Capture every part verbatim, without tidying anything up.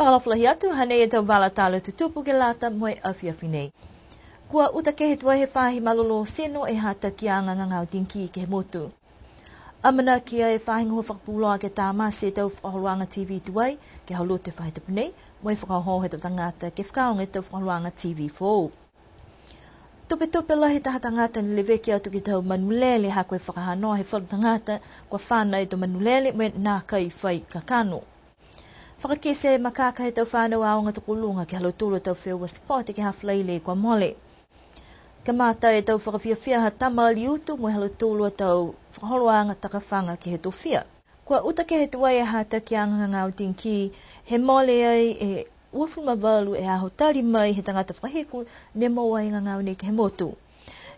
Fakaalofa lahi atu, hanei e tau vala tala tutupu ke lata mo e afiafi nei. Kua uta kehe tuai he faahi malolō tino e hatakiaga gagao dengue ke he motu. Amanaki e faahi gahua fakapuloa ke tamate e tau fakaholoaga T V tuai, ke he ha lotu he faahi tapu nei, mo e fakaohooho he tau tagata ke fakaaoga e tau fakaholoaga T V foou. Tupetupe lahi e taha tagata ne leveki atu ke he tau manu lele, ha ko e fakahanoa he falu tagata kua fana e tau manu lele mo e nākai fai kakano. Fakakite e makaka he tau fanau aoga tokoluga ke he ha lautolu a tau feua sipote ke he Falaile kua mole. Kamata e tau fakafiafia ha Tama Aliutu mo e ha lautolu a tau fakaholoaga takafaga ke he tofia. Kua uta kehe tuai e hatakiaga gagao dengue, he mole ai e uafulu ma valu e aho tali mai he tagata fakahiku ne moua e gagao nei ke he motu.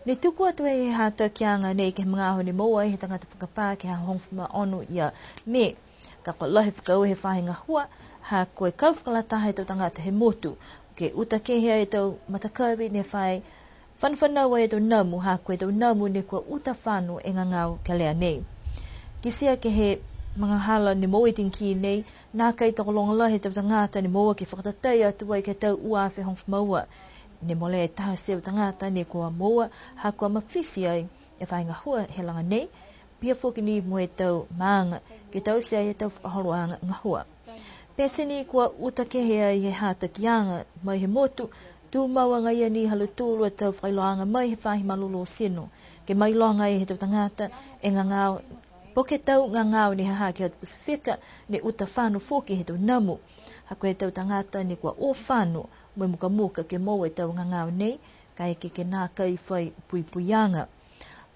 Ne tuku atu e hatakiaga nei ke he magaaho ne moua ai he tagata fakapā ke he aho hogofulu ma ono ia Me. Ka kua lahi e fakaaue he faahi gahua, ha ko e kau fakalataha e tau tagata he motu, ke uta kehe e tau matakavi ne fai fanafanau ai e tau namu, ha ko e tau namu ne kua uta fano e gagao kelea nei. Kitia ke he magahala ne moua e dengue nei, nākai tokologa lahi e tau tagata ne moua ke fakatatai atu ai ke he tau ua afe hogofulu ma ua. Ne molea e taha e teau tagata ne kua moua, ha kua mafiti ai e faahi gahua he laga nei, pihia foki ni mo e tau maaga, ke taute ai e tau fakaholoaga gahua. Pete ni kua uta kehe ai he hatakiaga mai he motu, tumau agaia ni ha lautolu a tau fakailoaaga mai he faahi malolō tino, ke mailoga ai he tau tagata e gagao, po ke tau gagao ne ha ha ke he atu Pasifika, ne uta fano foki he tau namu. Ha ko e tau tagata ne kua o fano, mo e mukamuka ke moua e tau gagao nei, kaeke ke nākai fai puipuiaga.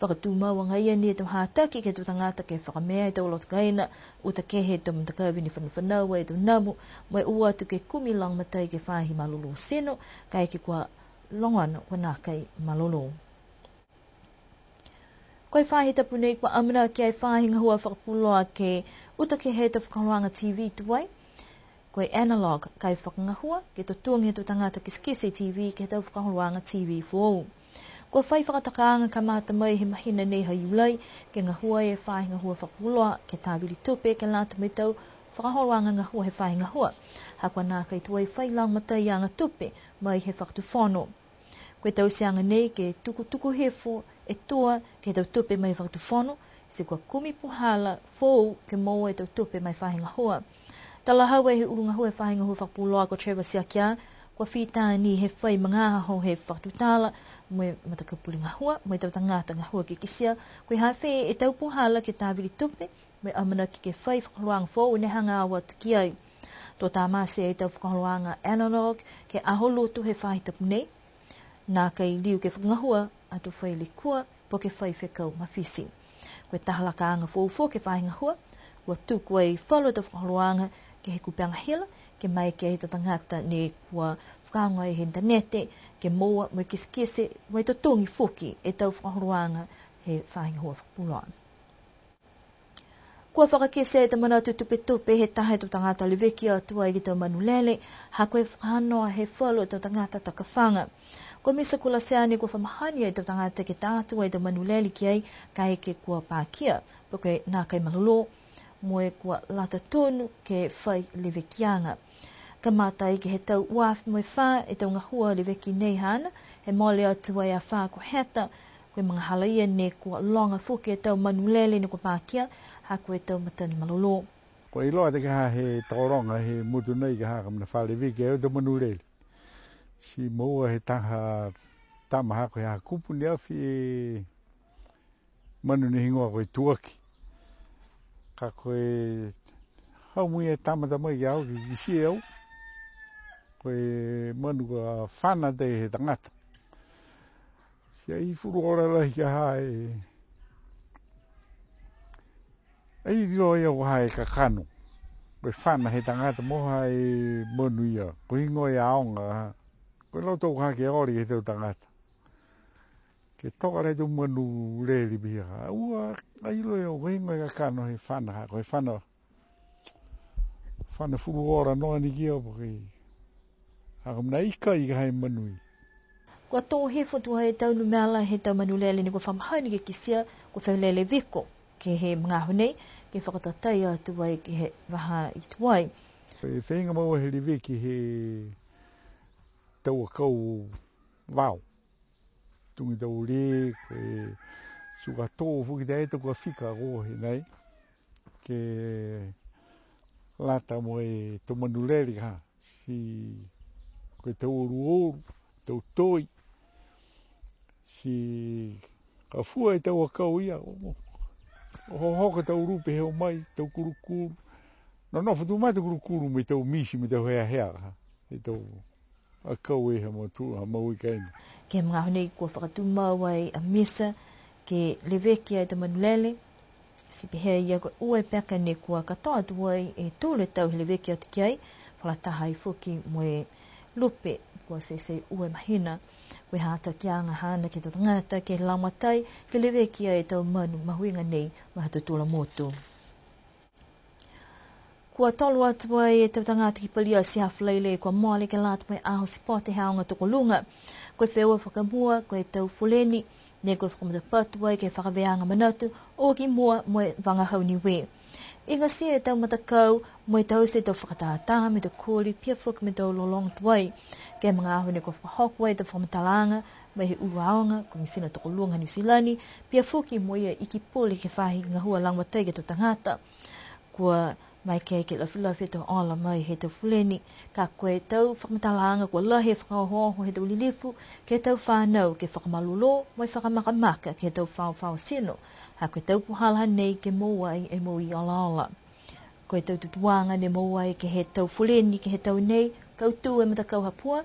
Fakatumau agaia ni e tau hataki ke he tau tagata ke fakamea e tau loto kaina, uta kehe e tau matakavi ne fanafanau ai e tau namu, mo e o atu ke kumi lagomatai ke he faahi malolō tino, kaeke kua logona kua nākai malolō. Ko e faahi tapu nei kua amanaki e faahi gahua fakapuloa ke uta kehe e tau fakaholoaga T V tuai, ko e analog, ka e fakagahua ke totogi he tau tagata kitekite T V ke he tau fakaholoaga T V foou. Kua fai fakatokaaga kamata mai he mahina nei ha Iulai, ke gahua e faahi gahua fakapuloa ke tāvili tupe ke lata mo e tau fakaholoaga gahua he faahi gahua. Ha kua nākai tuai fai lagomataiaga tupe mai he fakatufono. Ko e tauteaga nei ke tukutuku hifo e tua ke he tau tupe mai he fakatufono, ti kua kumi puhala foou ke moua e tau tupe mai he faahi gahua. Talahau e he ulu gahua he faahi gahua fakapuloa ko Trevor Tiakia, kua fita ni he fai magaaho he fakatutala mo e matakau pule gahua, mo e tau tagata gahua ke kitia ko e ha fē e tau puhala ke tāvili tupe, mo e amanaki ke fai fakaholoaga foou ne hagaao atu ki ai. To tamate e tau fakaholoaga analog ke he Aho Lotu he faahi tapu nei. Nākai liu ke fakagahua, ato fai lekua, po ke fai fekau mafiti. Ko e taha lakaaga foou foki he faahi gahua, kua tuku ai falu a tau fakaholoaga ke he kupega hila, ke maeke he tau tagata ne kua fakaaoga e initanete, ke moua mo e kitekite, mo e totogi foki e tau fakaholoaga he faahi gahua fakapuloa. Kua fakakite e tau manatu tupetupe he taha he tau tagata leveki atu ai ke he tau manu lele, ha ko e fakahanoa he falu a tau tagata takafaga. Ko Misa Kulaseane kua fa mahani e tau tagata ke ta atu ai e tau manu lele ki ai, kaeke kua pakia, po ke nākai malolō, mo e kua lata tonu ke fai levekiaga. Kamata ai ke he tau ua afe mo e fā e tau gahua leveki nei haana, he mole atu ai a Fā ko Heta, ko e magahala ia ne kua loga foki e tau manu lele ne kua pakia, ha ko e tau matani malolō. Kua iloa atu ke he tokologa he motu nei ke he ha ko e mena fa leveki e tau manu lele. Ti moua he taha tama ha ko e ha kupu ne afi e manu ne higoa ko e tuaki. Ka ko e hau mui e tama tama ke au ke kitia e au. Ko e manu kua fana tei he tagata. Ti ai fuluola lahi ke he ha e, ai iloa ia ko e ha e kakano. Ko e fana he tagata mo e ha e manu ia. Ko e higoa e aoga. Ko e loto ko e ha ke ole ke he tau tagata. Ke toka lahi e tau manu lele pihia. Ua, ai iloa ia ko e higoa e kakano he fana ha, ko e fana. Fana fuluola noa ni ki a po ke. Ha ko e mena ika ika he manu ia. Kua tō hifo tuai e tau numela he tau manu lele ne kua fa mahani ke kitia, kua fa lele viko ke he magaaho nei, ke fakatatai atu ai ke he vahā i tuai. E feiga mau he leveki he tau akau vao. Tugi tau lē, ko e suka tō foki tae tau ka fika ko he nei. Ke lata mo e tau manu lele ha. Ti ko e tau oluolu, tau toi. Ti ka fua e tau akau ia, o, o hohoko tau lupe he o mai, tau kulukulu. Nonofo tumau tau kulukulu mo e tau misi, mo e tau heahea, ha. E tau akau e ha matua, ha mau i kaina. Ke he magaaho nei kua fakatumau ai a Misa, ke leveki ai e tau manu lele, ti pehē a ia ko e ua e peka ne kua katoa atu ai e tolu e tau he leveki atu ki ai, fakalataha ai foki mo e lupe, kua teitei ua e mahina, ko e hatakiaga haana ke he tau tagata, ke lagomatai, ke leveki ai e tau manu mahuiga nei, ma ha tautolu a motu. Kua tolo atu ai e tau tagata ki Paliati ha Falaile kua mole ke lata mo e aho sipote he aoga tokoluga. Ko e feua fakamua, ko e tau foleni, ne kua fakamatapatu ai ke he fakavēaga manatu, o ki mua mo e vagahau Niue. Igatia e tau matakau, mo e taute e tau fakatātā, mo e tau koli, pihia foki mo e tau lologo tuai. Ke he magaaho ne kua fakahoko ai e tau fakamatalaaga, mai he ulu aoga, Komisina Tokoluga Niu Silani, pihia foki mo e Iki Pule ke he faahi gahua lagomatai ke he tau tagata. Kua maeke ke lafilafi e tau ola mai he tau foleni, ka ko e tau fakamatalaaga kua lahi e fakaohooho he tau lilifu, ke he tau fanau ke fakamalolō, mo e fakamakamaka ke he tau faofao tino, ha ko e tau puhala nei ke moua ai e moui olaola. Ko e tau tutūaga ne moua ai ke he tau foleni, ke he tau nei, kautū e matakau ha Pua,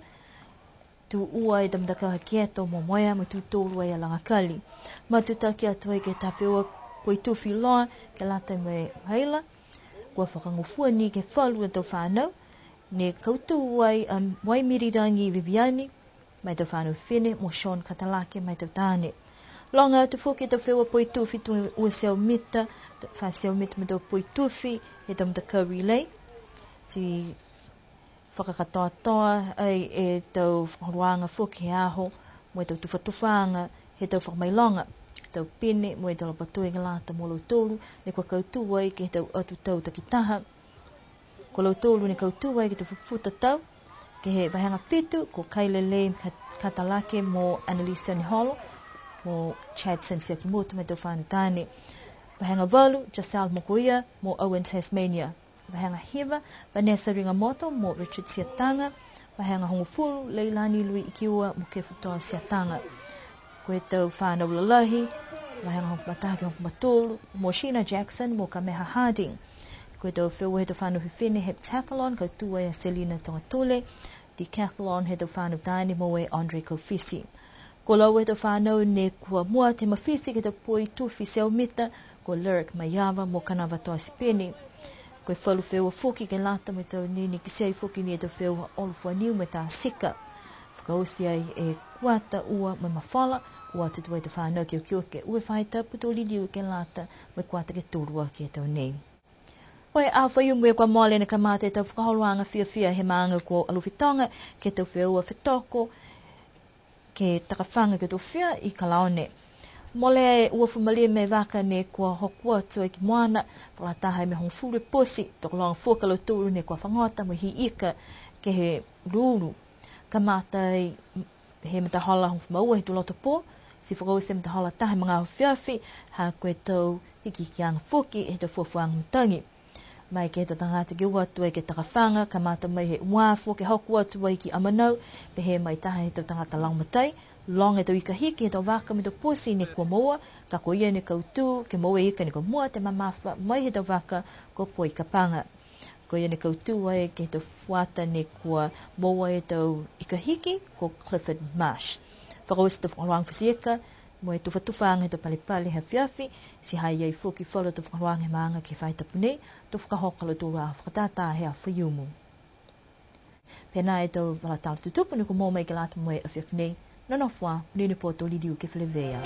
tū ua e tau matakau ha Kieto mo Moea, mo e tū tolu ai a Lagakali. Matutaki atu ai ke he tau feua poitufi loa, ke lata mo e maila, kua fakagofua ni ke he falu e tau fanau, ne kautū ai a Moai Miriragi Viviani, ma e tau fanau fifine, mo Sean Katalake ma e tau taane. Loga atu foki e tau feua poitufi tuga ua e teau mita, fā e teau mita mo e tau poitufi, he tau matakau relay. Ti fakakatoatoa ai e tau fakaholoaga foki he aho, mo e tau tufatufaaga he tau fakamailoga, tau pine, mo e tau lapato ke lata mo lautolu, ne kua kautū ai ke he tau atu tau takitaha. Ko lautolu ne kautū ai ke he tau fufuta tau, ke he vahega fitu, ko Kailele Ka-, Katalake mo Annalisa Niholo, mo Chadson Siakimoto mo e tau fānau taane. Vahega valu, Giselle Mokoia mo Owen Tasmania. Vahega hiva, Vanessa Rigamoto mo Richard Siataga. Vahega hogofulu, Leilani Lui Ikiua mo Kefutoa Siataga. Ko e tau fānau lalahi, vahega hogofulu ma taha ke hogofulu ma tolu, mo Sheena Jackson mo Kameha Harding. Ko e tau feua he tau fānau fifine, heptathlon, kautū ai a Selina Togatule, decathlon he tau fānau taane mo e Andre Kaufisi. Ko laua e tau fānau ne kua mua he mafiti ke he tau poitufi teau mita, ko Lyric Maiava mo Kanava Toasipeni. Ko e falu feua foki ke lata mo e tau nei ne kitia ai foki ni e tau feua olo fua niu mo e tā tika. Fakaoti ai e kuata ua mo e mafola, kua tutu ai e tau fānau ke okioki ke ua e faahi tapu to liliu ke lata mo e kuata ke tolu aki he tau nei. Ko e aho Faiumu kua mole ne kamata e tau fakaholoaga fiafia he maaga ko Alofi Toga, ke he tau feua fetoko, ke takafaga ke he tofia i Kalaone. Molea e uafulu ma lima e vaka ne kua hoko atu ai ki moana, fakalataha mo e hogofulu e poti, tokologa foki a lautolu ne kua fagota mo e hī ika ke he uluulu. Kamata ai he matahola hogofulu ma ua he tuloto pō, ti fakaoti e matahola taha he magaaho afiafi, ha ko e tau hikihikiaga foki he tau fuafuaaga matagi. Maeke he tau tagata ke o atu ai ke takafaga, kamata mai he uafo ke hoko atu ai ki Amanau, pehē mai taha he tau tagata lagomatai, loga e tau ika hiki he tau vaka mo e tau poti ne kua moua, ka ko ia ne kautū ke moua e ika ne kua mua he mamafa mai he tau vaka ko Poikapaga. Ko ia ne kautū ai ke he tau fuata ne kua moua e tau ika hiki ko Clifford Marsh. Fakaoti e tau fakaholoaga futi ika, mo e tufatufaaga he tau palepale he afiafi, ti ha i ai foki falu a tau fakaholoaga he maaga ke he faahi tapu nei, to fakahoko ha lautolu a fakatātā he aho Faiumu. Pehē nā e tau vala tala tutupu ne kua moua mai ke lata mo e afiafi nei, nonofo ā, monuina e pō, to liliu ke feleveia.